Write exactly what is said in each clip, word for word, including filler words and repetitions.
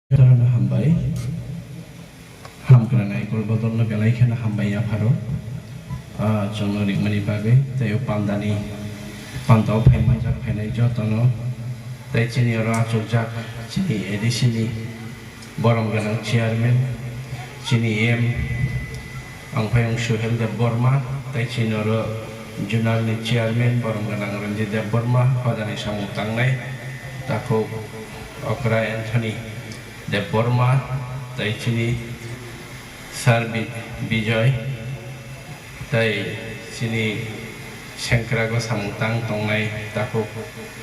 Jotono hambai. Hamkra Naikol Bodolno belai kheno hambai yapharo. Ah, chwngno ringmani bagwi tei o pandani, pandao phai manjak phainai jotono. Tei chini oro achukjak chini A D C ni borom gwnang chairman, chini M Angphayung Suhel Debbarma, tei chini oro zonal ni chairman borom gwnang Ranjit Debbarma, hodani samung tangnai takhuk okra Anthony Debbarma, tei chini Sir Bi-, Bijoy, tei chini sengkrago samung tang tongnai takhuk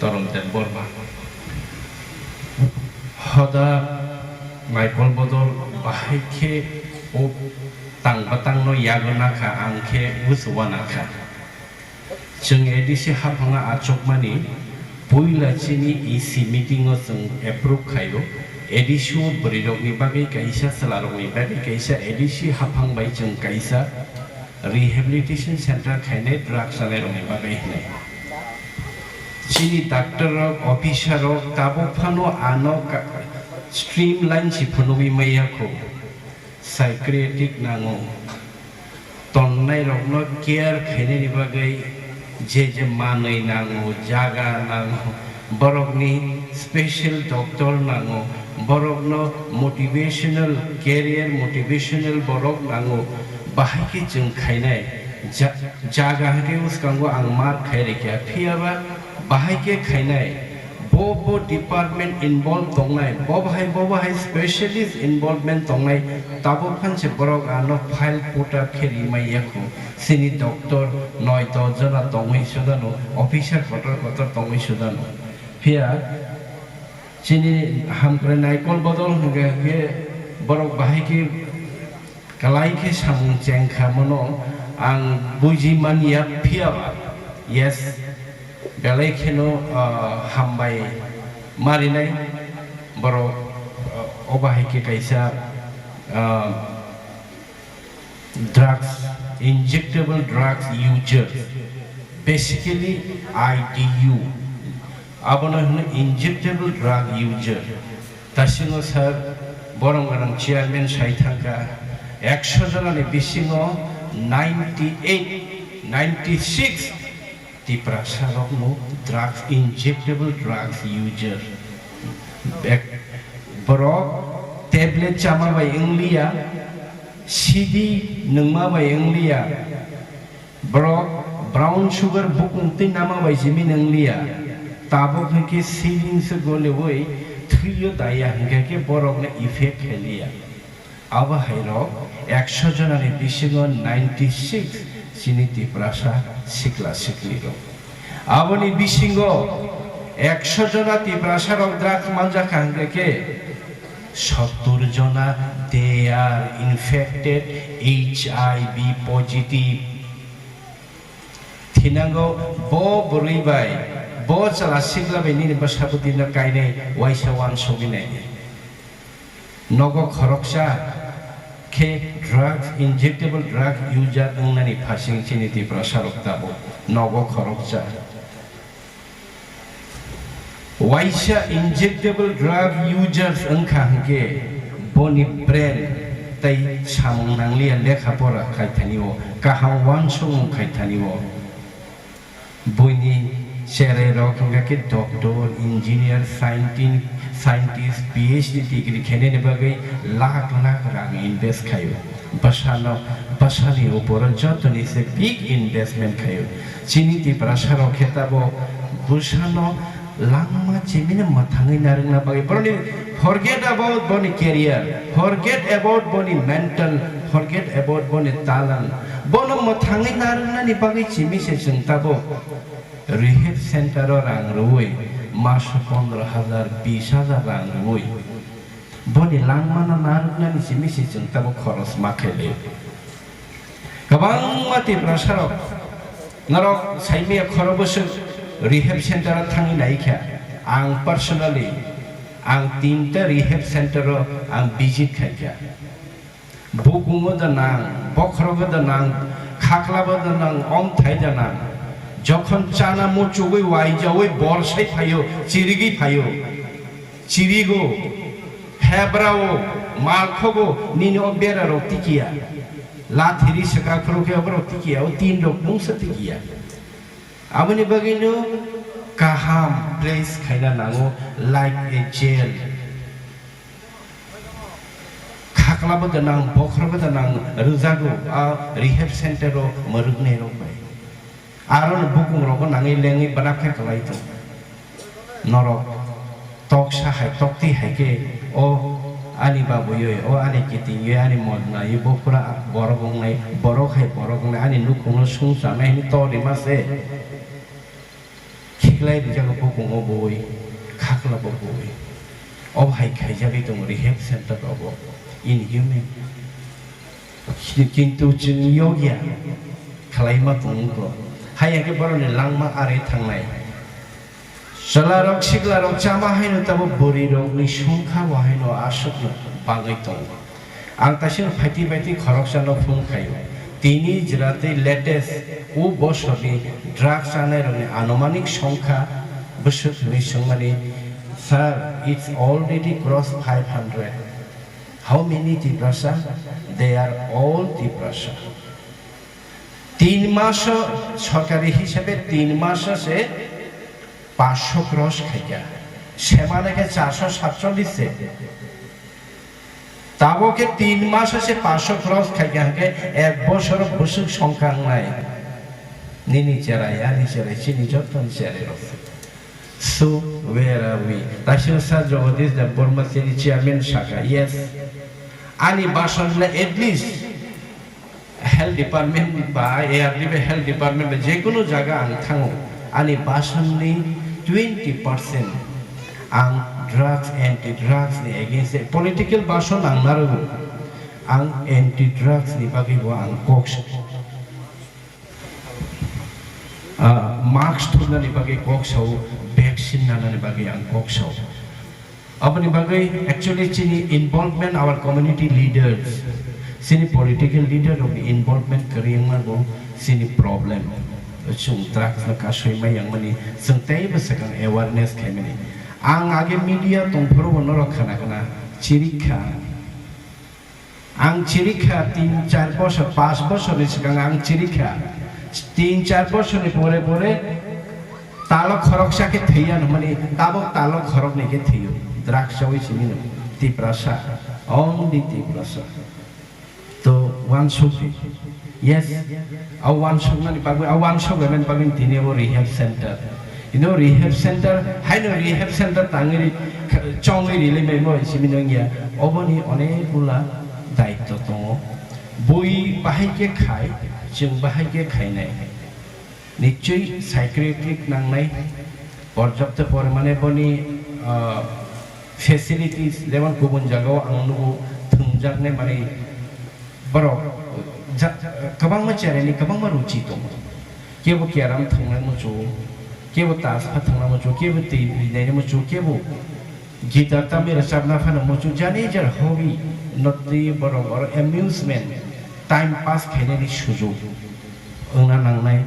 Toron Debbarma. Hoda Naikol Bodol bahai khe o tang batangno yago nakha, ang khe uchuwa nakha. Chwng A D C haphangno achukmani puila chini E C meeting o chwng approve khaio. A D C o bwrwirokni bagwi kaisa, chwlarokni bagwi kaisa, A D C haphang bai chwng kaisa rehabilitation center khainai drugs chanairokni bagwi hinwi. Chini doctor rok, officer rok tabuk phano ano ka-, streamline se phunugwi maya kho. Psychiatric nango. Tonnairokno care khainani bagwi je je manwi nango, jaga nango, borokni special doctor nango, borokno motivational, career motivational borok nango, bahai khe chwng khainai. Ja-, jaga hwnkhe bwskango ang mark khai rikha, phiyaba bahai khe khainai. Bo bo department involve tongnai, bo bahai, bo bahai specialist involvement tongnai, tabuk phan se borok ano file put up khe rimai yakho. Chini doctor noi dos jona tongwi sudano, officer kotor kotor tongwi sudano. Phiya chini hamkrai Naikol Bodol hwnkhe, hwnkhe borok bahai khe Kalai khe samung chengkha mono ang buji manya, phiyaba yes, belai kheno, ah, hambai marinai borok, ah, obo hai khe kaisa, ah, drugs, injectable drugs user, basically I D U, abono hino injectable drug user. Dasingo sir, borom gwnang chairman sai thangkha, ekso jonani bisingo ninety eight, ninety six Tiprasa rokno drugs, injectable drugs user. Bek-, borok tablet chama bai wngliya, C D nungma bai wngliya, Borok brown sugar bukung twi nama bai simi nang liya. Tabuk hwnkhe siring se goliwi thwio daya hwnkhe khe borokno effect khai liya. Abo hai rok ekso jonani bisingo ninety six chini Tiprasa sikla sikli rok. Aboni bisingo ekso jona Tiprasa rok drugs manjakha hwnkhe khe sottur jona they are infected H I V positive. Thinango bo bwrwi bai, bo chwla sikla bai nini bwsa bwtwino kainwi waisa uansugwi naidi. Nogo khoroksa khe drugs, injectable drug user wngnani phasing chini Tiprasa rok tabuk nogo khoroksa. Waisa injectable drug users wngkha hwnkhe boni brain tei samung nangliya lekha pora khaithani o, kaham uansukmung khaithani o. Buini cherai rok hwnkha khe doctor, engineer, scientist, scientist, P H D degree khainani bagwi lakh lakh rang invest khaio. Bwsano, bwsani uporo jotoni se big investment khaio. Chini Tiprasa rok khe tabuk bwsano langma chimino mwthangwi narwkna bagwi borokni forget about boni career, forget about boni mental, forget about boni talent. Bono mwthangwi narwknani bagwi chimi se chwng tabuk rehab center o rang rwui maso pondro hajar, bish hajar rang rwui. Boni langmano narwknani simi se chwng tabuk khoros ma khailai. Kwbangma Tiprasa rok norok saimaya khoro bwswk rehab center o thangwi naikha. Ang personally, ang tinta rehab center o ang visit khaikha. Bukungo da nang, bokhorogo da nang, khaklabo da nang, omthai da nang. Jokhon chana muchugwi waijawi borsai phaio, chirigwi phaio. Chirigo, Phebrao, malkhogo, nini o berarok tikiya. Lathiri swkang phuru khe oborok tikiya, o tinrok mungsa tikiya. Aboni bagwino kaham place khaina nango, like a jail. Khaklabo gwnang, bokhorogo gwnang rwjago, a rehab center o mwrwknairok bai. Aro no bukung rogo nangwi lengwi bwnak khe kwlai tong. Norok toksa hai, tokti hai khe, o ani babui oi, o ani kiting oi, ani modna oi, bo pura borok wngnai, borok hai borok wngnai, ani nukhung no sung chanai hwnwi to rima se. Khiklai rijak bukung o bui, khakla bo bui. O hai khaijagwi tongo rehab center rogo, inhuman. Kintu chwng yokya khlaima tongo. Hai khe borokni langma ari thangnai. Chwlarok siklarok chama haino tabo bwrwirokni songkha bo haino aswkno bagwi tongo. Ang taisino phaiti phaiti khoroksano phone khaio. Tini jwra tei latest o bosorni drug chanairokni anumanik songkha bwswk hwnwi swngmani, "Sir, it's already crossed five hundred." How many Tiprasa? They are all Tiprasa. Tin maso, sorkari hisabe tin maso se paanch sho cross khaikha. Semane khe char sho satchollish se. Tabo khe tin maso se paanch sho cross khaikha hwnkhe ek bosor bwswk songkha wngnai. Nini cherai, ani cherai, chini jottoni cherai rok. So, where are we? Taisino Sir Jagadish Debbarma chini chairman saka, yes. Ani bason le at least health department ba A R D bai health department bai jekunu jaga ang thango, ani basonni twenty percent ang drugs, anti drugs ni against, political bason ang narwgo, ang anti drugs ni bagwi bo ang kok sa-, ah, mask thumnani bagwi kok sao, vaccine nanani bagwi ang kok sao. Aboni bagwi actually chini involvement, our community leaders, chini political leader rokni involvement kwrwi wngma bo chini problem. Chwng drugs no kasui mai yangmani, chwng teibo swkang awareness khaimani. Ang age media tongphuru bo norok khana khana chirikha. Ang chirikha tin char bosor, paanch bosorni swkang ang chirikha. Tin char bosorni pore pore talok khoroksa khe thwiya hwnmani, tabok talok khoroknwi khe thwio. Drugs chawi simi no. Tiprasa, only Tiprasa. To uansuk di. Yes, a uansuknani bagwi, a uansuk lainani bagwi tini o rehab center. Ino rehab center, haino rehab center tangwi ri-, chongwi rilai maimo simi nangya. Oboni onek gula daitto tongo. Bui bahai khe khai, chwng bahai khe khainai. Nichoi psychiatric nangnai, porjapto porimane boni, ah, facilities, jemon kubun jagao ang nugo thwngjaknai manwi borok ja-, kwbangma cheraini kwbangma ruchi tongo. Kebo keram thwngnai muchungo, kebo tash pha thwngnai muchungo, kebo twi rinai muchungo, kebo guitar tamwi rwchapna phano muchungo, jani jar hobby no twi borok oro amusement, time pass khainani sujuk wngna nangnai.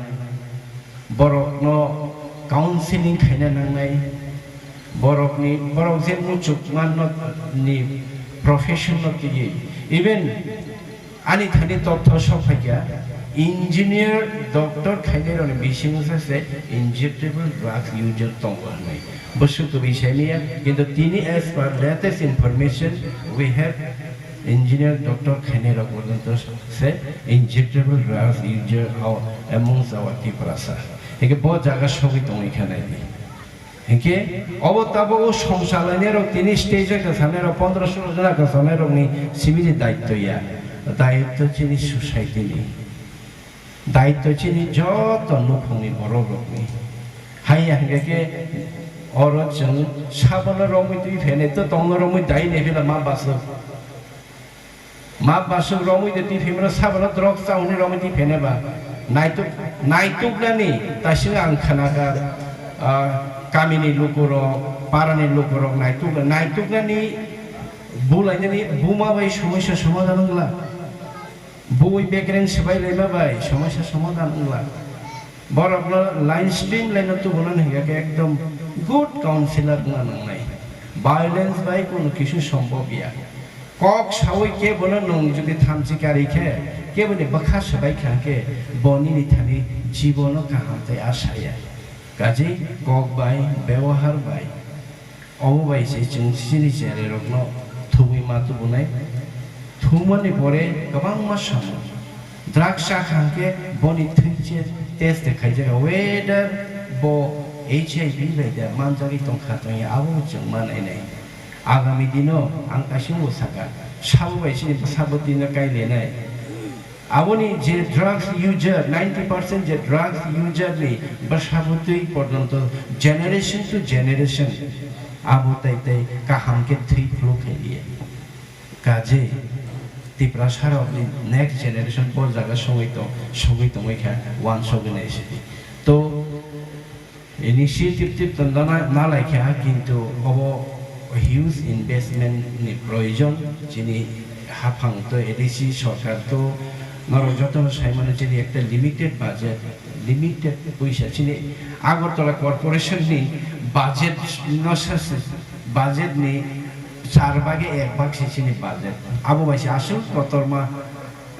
Borokno counseling khaina nangnai. Borokni, borok je muchukma no ni profession no twiwi, even ani thani totho sok phaikha, engineer, doctor khainai rokni bisingo se injectable drugs user tongo hwnwi. Bwswk kwbwi saimanya, kintu tini as per latest information we have, engineer, doctor khainai rok porjonto se injectable drugs user amongst our Tiprasa. Hingke bo jaga sogwi tongwi kha nai di. Hingke obo tabuk o songchalainai rok tini stage o kwchanai rok pondro solo jona kwchanai rokni sibini daitto ya. Daitto chini society ni. Daitto chini joto nukhungni borok rokni. Hai ya hingke ke oro chwng sabono romwi twi phenai to tongno romwi dai ne phila ma baswk. Ma baswk romwi de twi phimano sabono drok chauni romwi twi phene ba. Naituk, naituknani tasing ang khanaka, ah, kamini lukurok, parani lukurok naituk, naituknani bulainani buma bai somoisa somadhan wngla. Bui bekreng swbai laima bai somoisa somadhan wngla. Borokno line stream line o tubuna hingka khe ekdom good counselor wngna nangnai. Violence bai kunu kisu sombhob ya. Kok sawi kebono nwng jodi thamchi kari khe, keboni bwkha swbai kha khe, bo nini thani jibono kaham tei asa ya. Kaje kok bai, byabohar bai, obo bai se chwng chini chererokno thumwi ma tubunai. Thumani pore kwbangma samung. Drugs cha kha hwnkhe boni thwi che test de khaijak, whether bo H I V bai da manjagwi tongkha tongya, abo chwng ma nainai. Agami dino ang kaisa bo saka, sabo bai chini bwsa bwtwino kailainai. Aboni je drugs user, ninety percent je drugs user ni bwsa bwtwi porjonto generation to generation abo tai tai kaham khe thwi phuru khailiya. Kaje Tiprasa rokni next generation bo jaga sogwi tong, sogwi tongwi kha, uansugwi nai sidi. To initiative tip tongna na, na lai kha, kintu obo huge investment ni proyojon. Chini haphang to A D C sorkar to norok jotono sai mano chini ekta limited budget, limited puisa chini Agartala Corporation ni budget no sa se, budget ni char bhage ek bhag se chini budget. Abo bai se aswk kotorma,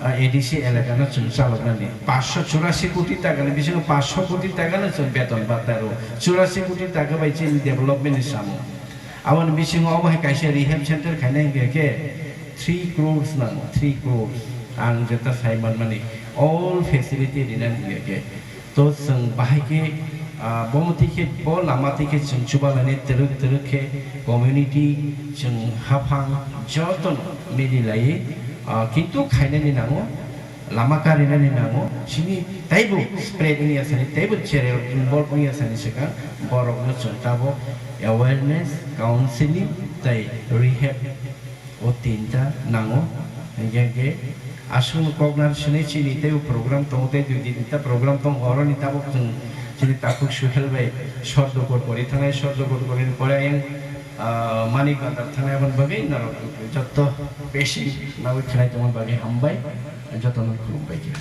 ah, A D C elaka no chwng chaloknani. Paanch sho churasi koti taka ni bisingo paanch sho koti taka no chwng beton bata rw. Churasi koti taka bai chini development ni samung. Aboni bisingo obo hai kaisa rehab center khaina hingkha khe three crores nango, three crores. Ang jeta sai manmani all facility rinani hingkha khe. To chwng bahai khe, ah, bomo twi khe, bo lama twi khe chwng chubalani twrwk twrwk khe community, chwng haphang jotono mili laiwi, ah, kintu khainani nango, lama karinani nango, chini taibo spread wngya sani, taibo chererok involve wngya sani swkang, borokno chwng tabok awareness, counseling tei rehab o tinta nango, hingkhe hingkhe aswkno koknar swnwi chini teibo program tongo, tei dui tinta program tongo, oroni tabok chwng chini takhuk Suhel bai Sordukor pori thangnai, Sordukor porini pore ayang, ah, Manik Bazar thangnai, aboni bagwi norok jotto besi naiwi khnai tongmani bagwi hambai, jotono khulumbai khe.